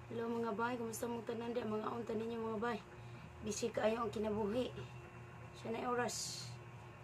Hello mga bay, kumusta mong tanan di mga unta ninyo mga bay. Busy kaayo ang kinabuhi. Siya na oras.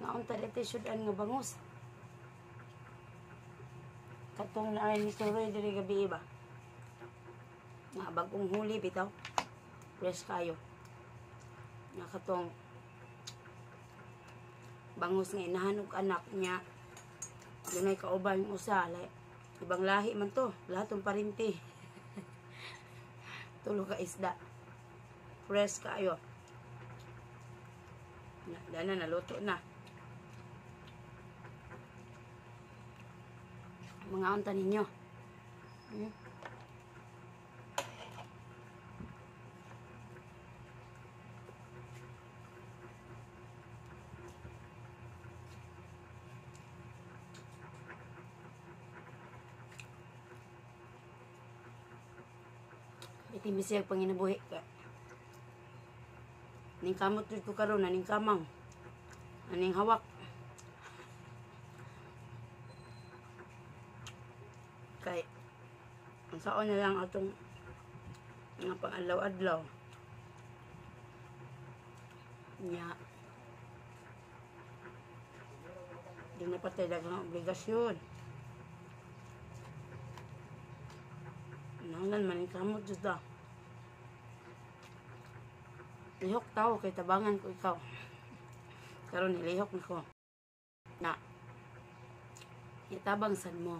Nga unta dito sudan nga bangus. Katong na ni Turoy diri gabi ba. Nga bagong huli bitaw. Fresh kayo. Nga katong bangus nga inahan og anak niya. Dunay kauban usa, ibang lahi man to, lahat ng parinti. Tulo ka isda. Fresh kayo. Dana naluto na. Mga unta ninyo. Iti misiyag panginabuhi ka. Ning kamot ko karon, aning kamang, aning hawak. Kay ang saon na lang atong nga pang-adlaw-adlaw. Nya. Di na patay daghang obligasyon. Nanglan man kamot jud ta. Lihok tao kay tabangan ko ikaw. Karon nilihok nako. Na. Itabang sad mo.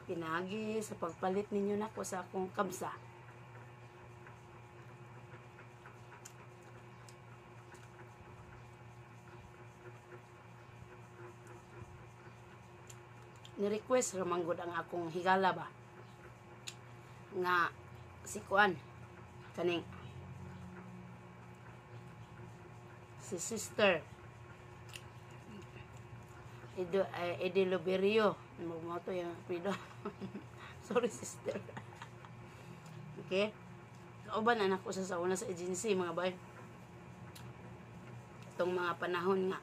Pinagi sa pagpalit ninyo nako sa akong kabsa. Ni-request ra man gud ang akong higala ba. Nga si Kuan kaning si Sister Edo Ediloberio mo to yung apelyido. Sorry sister. Okay, kauban anak ko sa una sa agency mga bay. Itong mga panahon nga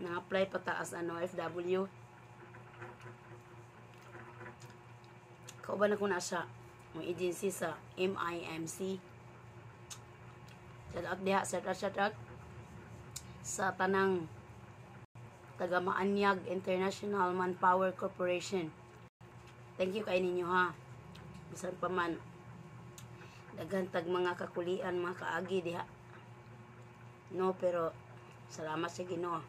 nang-apply pataas ano FW. Kauban ako na sa mga agency sa MIMC. Shout out diha, shout out, shout out sa tanang taga Maanyag International Manpower Corporation. Thank you kay ninyo ha. Bisan pa man daghan tag mga kakulian, mga kaagi diha. No, pero salamat sa Ginoo.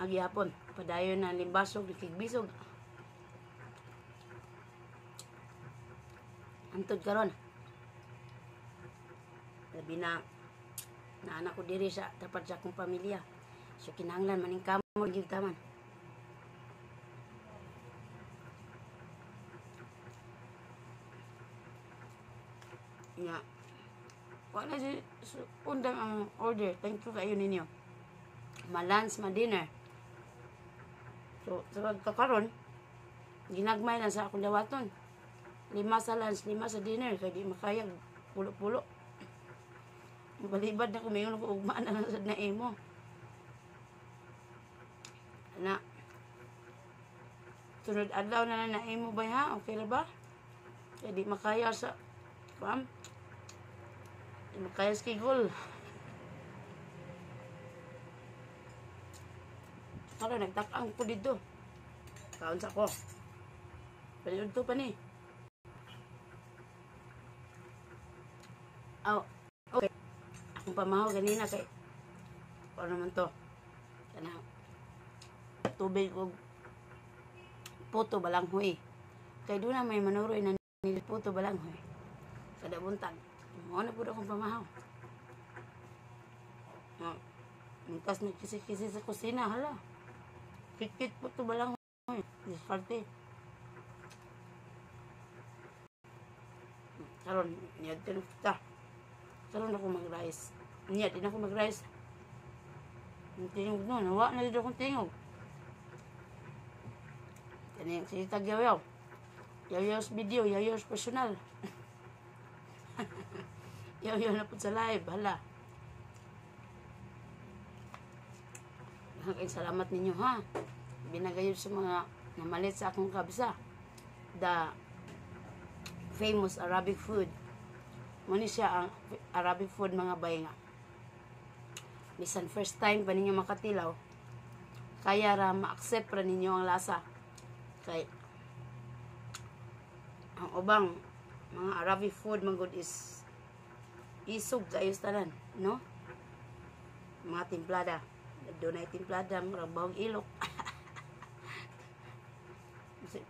Agyapon, padayon na limbasog, likigbisog. Antod karon. Labi na naanak ko diri sa tapat sa akong pamilya. So kinahanglan maning kamo gyud taman. Nga. Wa na si undang ang order. Thank you kayo ninyo. Ma-lunch, ma-dinner. So sa pagkakaron, ginagmay lang sa akong dawaton. 5 sa lunch, 5 sa dinner. Kaya di makayag pulo-pulo. Balibad na kumingon ko ugma na lang sad na imo. Ana. Sunod adlaw na lang na imo bay ha? Okay ra ba? Kaya di makaya sa pam. Di makaya sa kigol. Karon nagtak-ang ko dito. Kaon sa ko. Palihog to pa ni. Oh, okay. Akong pamahaw ganina kay ano naman to? Kanang tubig og puto balanghoy. Kay doon na may manuroy na puto balanghoy. Kada buntag. Mao na pud akong pamahaw. Oh, mintas nagkisi-kisi sa kusina, hala. Kit-kit puto balanghoy. Diskarte. Karon niya din kita. Karon ako mag-rice. Niya din ako mag-rice. Ang tingog no, nawa na dito akong tingog. Kani si tag yaw-yaw. Yaw-yaw sa video, yaw-yaw sa personal. Yaw-yaw na po sa live, hala. Daghang salamat ninyo ha. Binagayod sa mga namalit sa akong kabsa. Da Famous Arabic food. Muni siya ang Arabic food, mga bay, nga bisan first time pa ninyo makatilaw, kaya ra ma-accept ra ninyo ang lasa. Kay ang ubang mga Arabic food man gud is isog kayo tanan, no? Mga timplada. Dunay timplada, murag bahong ilok.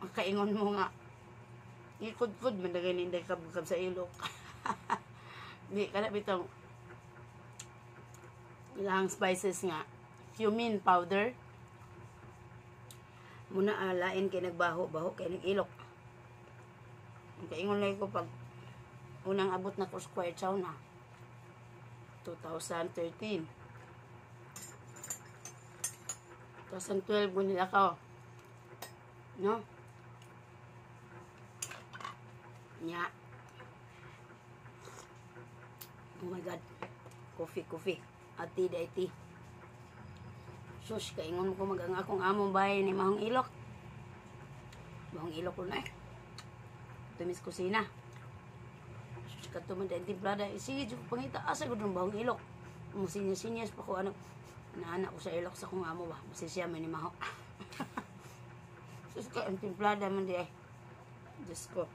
Makaingon mo nga ikod-kod man dagay ninday kabkab sa ilok. Di kana bitong ilang spices nga cumin powder muna, lain kay nagbaho-baho kay nag ilok. Ang kaingon lang ko pag unang abot na ko Square Chow na 2013, 2012 ko nila ko, no? Nya, oh my God, coffee, coffee, ati da iti. Sus, kaingon ko mag ang akong among bahay ni mahong ilok, mahong ilok ko na eh. Tumis kusina. Sus, kadto man dahil timplada. Eh, sige, jud pangita asa gud ang bahong ilok. Mo sinyas-sinyas pa ko ano. Naana ko sa ilok sa akong amo ba. Basta siya man ni maho. Sus, kay ang timplada man di ay. Diyos ko.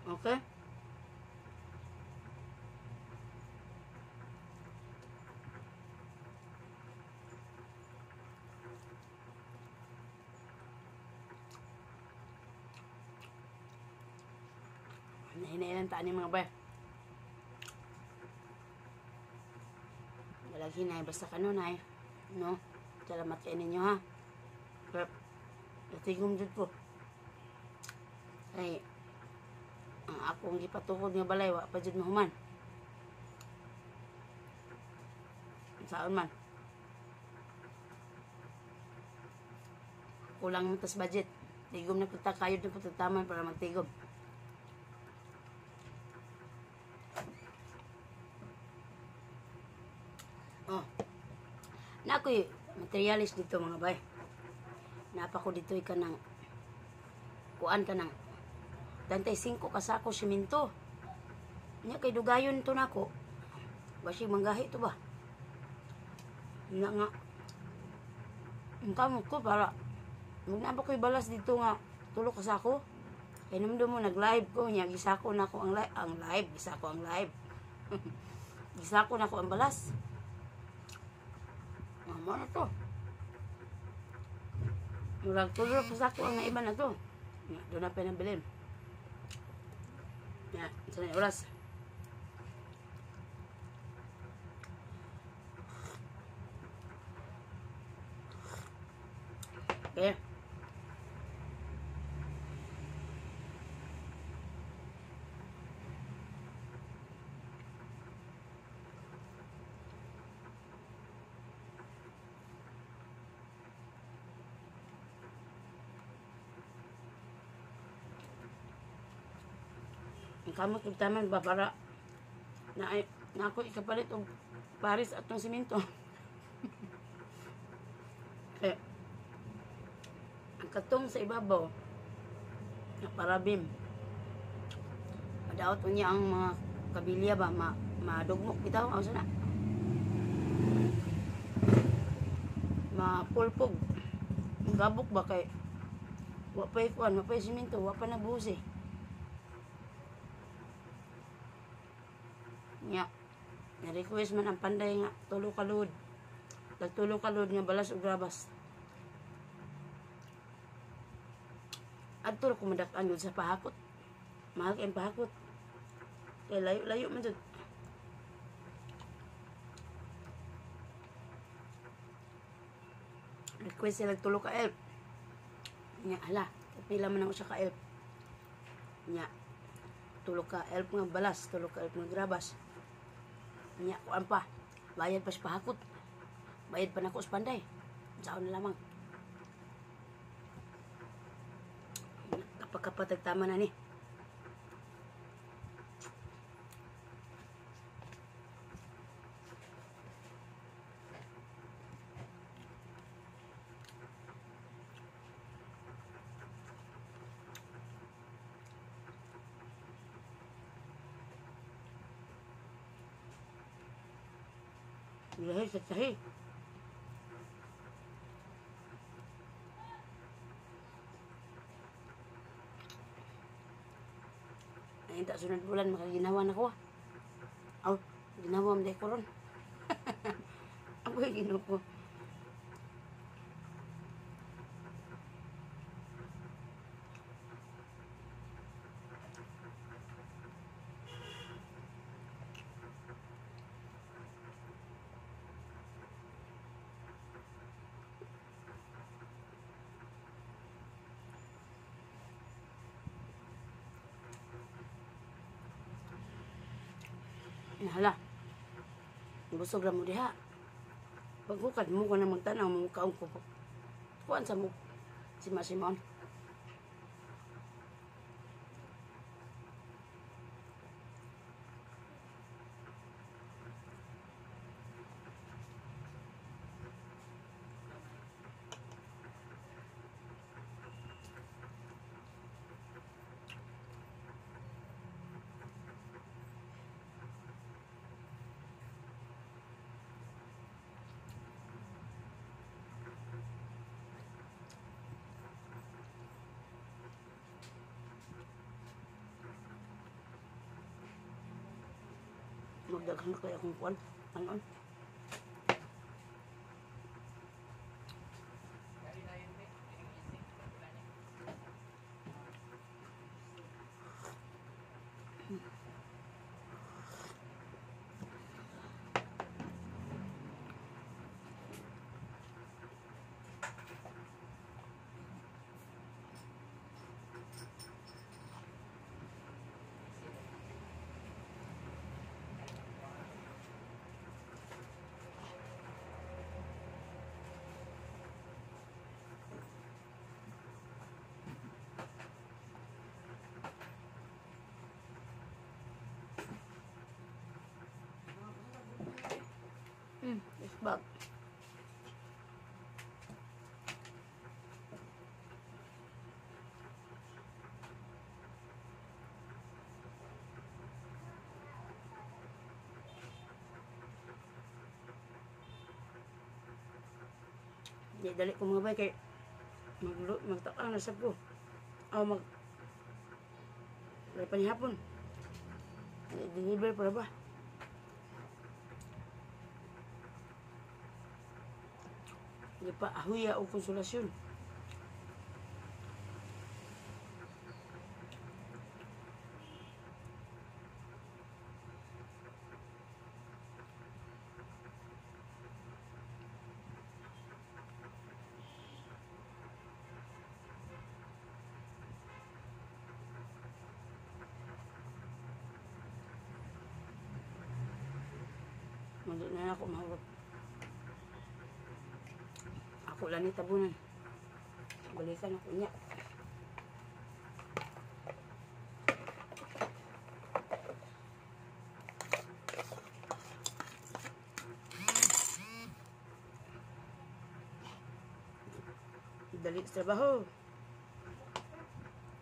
Okay? Nahinailan taan ni mga bay. Walang hinay, basta kanunay. No? Salamat kayo ninyo ha. Pero, natigom dyan ko. Ay, ang akong gipatukod nga balay, wa pa dyan mahuman. Saan man. Kulang mo tas budget. Tigom na punta, kayod na punta taman para magtigom. Oh. Na ako'y materialis dito mga bay. Napa ko dito ka ng kuan ka ng 35 ka sako simento. Nya kay dugayon to nako. Basi manggahi to ba? Nya nga. Ang kamot ko para magnapa ko'y balas dito nga tulo ka sako. Kay namdo mo nag-live ko nya gisako nako ang live, ang live gisako ang live. Gisako nako ang balas. Mamo na to. Murag tulo ka sako ang naiba na to. Nga, doon na pinabilin. Ya, sa oras. Okay. Ang kamot og taman ba para na, na ako ikapalit og paris atong simento. Eh, ang katong sa ibabaw na parabim. Madaot unya ang mga kabilya ba madugmok bitaw aw sana. Mapulpog. Gabok ba kay wa pay kuan, wa pay simento, wa pa nabuhos eh. Nya, na-request man ang panday nga tulo ka load. Tagtulo ka load nga balas og grabas. Adto ra ko madak-an yun sa pahakot. Mahal kayong pahakot. Kay layo-layo man jud. Request sila tulo ka elf. Nya, hala, pila man ako siya ka elf. Nya, tulo ka elf nga balas, tulo ka elf nga grabas. Nya, kuan pa. Bayad pa sa pahakot. Bayad pa nako sa panday. Saan na lamang. Kapag tama na ni. Lahi sa tahi. Ayun ta sunod bulan makaginawa na ko. Aw, ginawa mo ko ron. Ako yung ginuko. Hala. Busog ra mo diha. Pagkukad mo ko na magtanaw mo kaon ko. Kuan sa mo si Masimon. Magdaghan kaya akong kuan. Anon? This bag. Di dali ko mga bay kay magtakang na sab ko. Aw mag wala pa ni hapon. Deliver para ba? Di pa ahuya o konsolasyon. Mundo na ako mahurot. Ako lang ni tabunan. Balikan ako niya. Dali sa trabaho.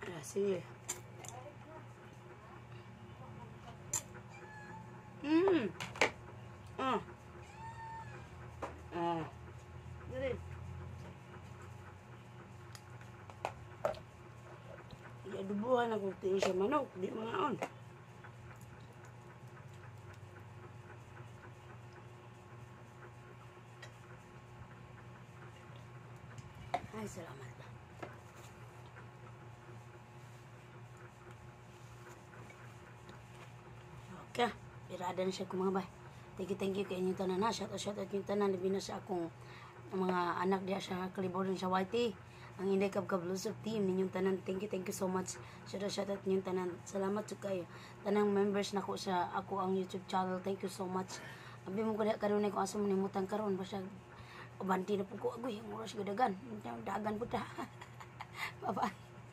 Ah, sige. Ah. Ah. Dali. Iadubuhan ako tiyo sa manok, di mga on. Ay, salamat ba. Okay, pirada na siya kumabay. Thank you kay inyong tanan ha. Shout out yung tanan. Labi na sa akong mga anak diha sa California sa YT. Ang Inday Kabkab Lusog team ninyong tanan. Thank you so much. Shout out ninyong tanan. Salamat jud kayo. Tanang members nako sa ako ang YouTube channel. Thank you so much. Abi mo kada karon kung asa mo nimutan karon basta banti na pud ko agoy ang oras gadagan. Dagan pud ta. Bye bye.